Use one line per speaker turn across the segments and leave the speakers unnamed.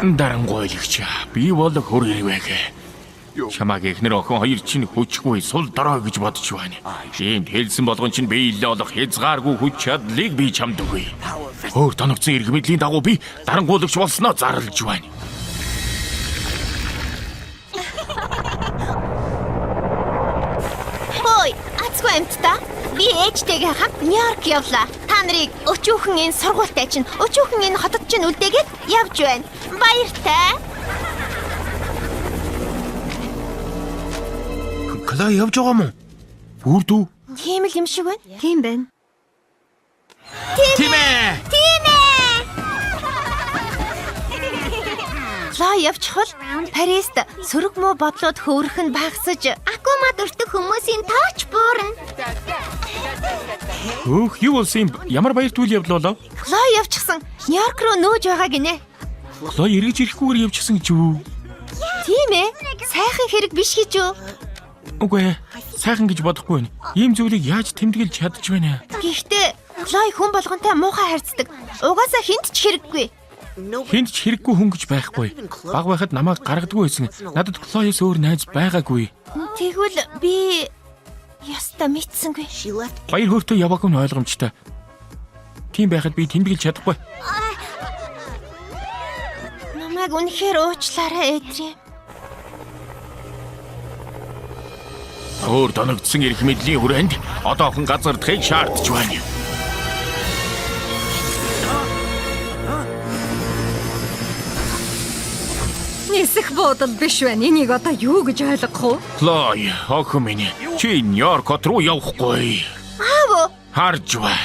Дарангуйлагч, би бол хөр ирвэг. Чамааг эхнэр охин хоёр чинь хүчгүй сул дорой гэж бодож байна. Иймд хэлсэн болгон чинь биелэл олох хязгааргүй хүч чадлыг би чамд өгье. Өөр тоногдсон эрх мэдлийн дагуу би дарангуйлагч болсноо зарлж байна.
Хөөе, азгүй амьтдаа. Би ээжтэйгээ хамт Нью-Йорк явлаа. Та нарыг өчүүхэн энэ сургуультай чинь, өчүүхэн энэ хотод чинь үлдээгээд явж байна. Баяртай.
Клай явж байгаа мó? Бүр дүү?
Тийм л юм шиг байна.
Тийм байна.
Тийм ээ.
Тийм ээ. Клой явчихвал Парист сөрөг муу бодлууд хөөрөх нь багасж Акумад өртөх хүмүүсийн тооч буурна.
Өөх, юу болсон юм? Ямар баярт үйл явдал болов?
Клой явчихсан. Нью-Йорк руу нүүж байгаа гинэ.
Клой эргэж ирэхгүйгээр явчихсан гэж үү?
Тийм ээ. Сайхан хэрэг биш гэж үү?
Үгүй ээ. Сайхан гэж бодохгүй байна. Ийм зүйлийг яаж тэмдэглэж чадж байна?
Гэхдээ Клой хүн болгонтой муухай харьцдаг. Угаасаа хүнд ч хэрэггүй.
Хүнд ч хэрэггүй хүн гэж байхгүй. Баг байхад намайг гаргадаггүй байсан. Надад Клоёс өөр найз байгаагүй.
Тэгвэл би яста мэдсэнгүй.
Баяр хөөртэй яваагүй нь ойлгомжтой. Тийм байхад би тэмдэглэж чадахгүй.
Намайг үнэхээр уучлаарай, Эдрим.
Өөр доногдсон эрх мэдлийн хүрээнд одоохон газардахыг шаардж байна.
Нисэх буудал биш байна. Энийг одоо юу гэж ойлгох вэ?
Клой, охин минь, чи Нью-Йорк хот руу явахгүй.
Аав уу?
Харж бай.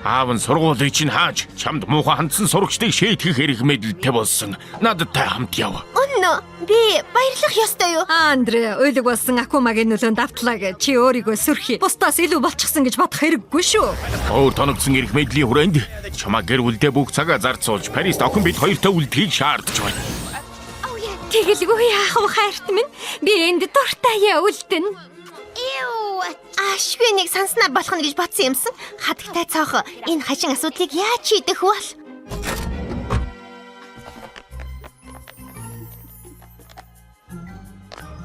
Аав нь сургуулийг чинь хааж чамд муухай хандсан сурагчдыг шийтгэх эрх мэдэлтэй болсон. Надтай хамт яв.
Үнэн үү? Би баярлах ёстой юу?
Андре, уйлаг болсон Акумагийн нөлөөнд автлаа гэж чи өөрийгөө сөрхий. Бусдаас илүү болчихсон гэж бодох хэрэггүй шүү.
Өөр тоногдсон эрх мэдлийн хүрээнд чамаа гэр бүлдээ бүх цагаа зарцуулж Парист охин бид хоёртой үлдэхийг шаардж байна.
Тэгэлгүй яах вэ хайрт минь? Би энд дуртай яа үлдэнэ.
Ашгүй нэг санснаа болох нь гэж бодсон юмсан. Хатагтай цоох энэ хашин асуудлыг яаж шийдэх вэ?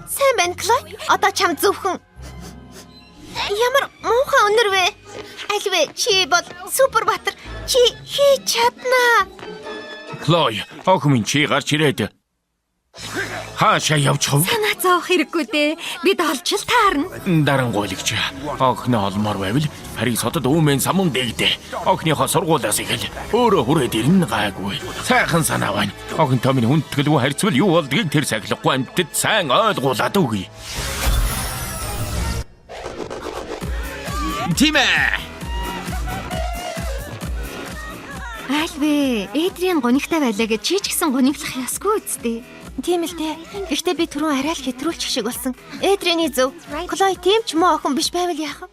Сайн байна, Клой. Одоо чам зөвхөн ямар муухай өнөр вэ? Альвэ чи бол супер баатар. Чи хийж чаднаа.
Клой, охин минь чи гарч ирээд хаашаа явчих вэ?
Санаа зовох хэрэггүй дээ. Бид олж л таарна.
Дарангуйлагч охиноо олмоор байвал Парис хотод үүмэн самун дэгдэ. Охиныхоо сургуулиас эхэл өөрөө хүрээд ирнэ гайгүй. Сайхан санаа байна. Охинтой минь хүндэтгэлгүй харьцвал юу болдгийг тэр сахилахгүй амьтад сайн ойлгуулад өгье. Тийм ээ.
Альвэ, Эдрийн гунигтай байлаа гэж чи ч гэсэн гуниглах ёсгүй үсттэй.
Тийм л дээ. Гэхдээ би түрүүн арай л хэтрүүлчих шиг болсон. Эдрэний зөв. Клой тийм ч муу охин биш байвал яах вэ?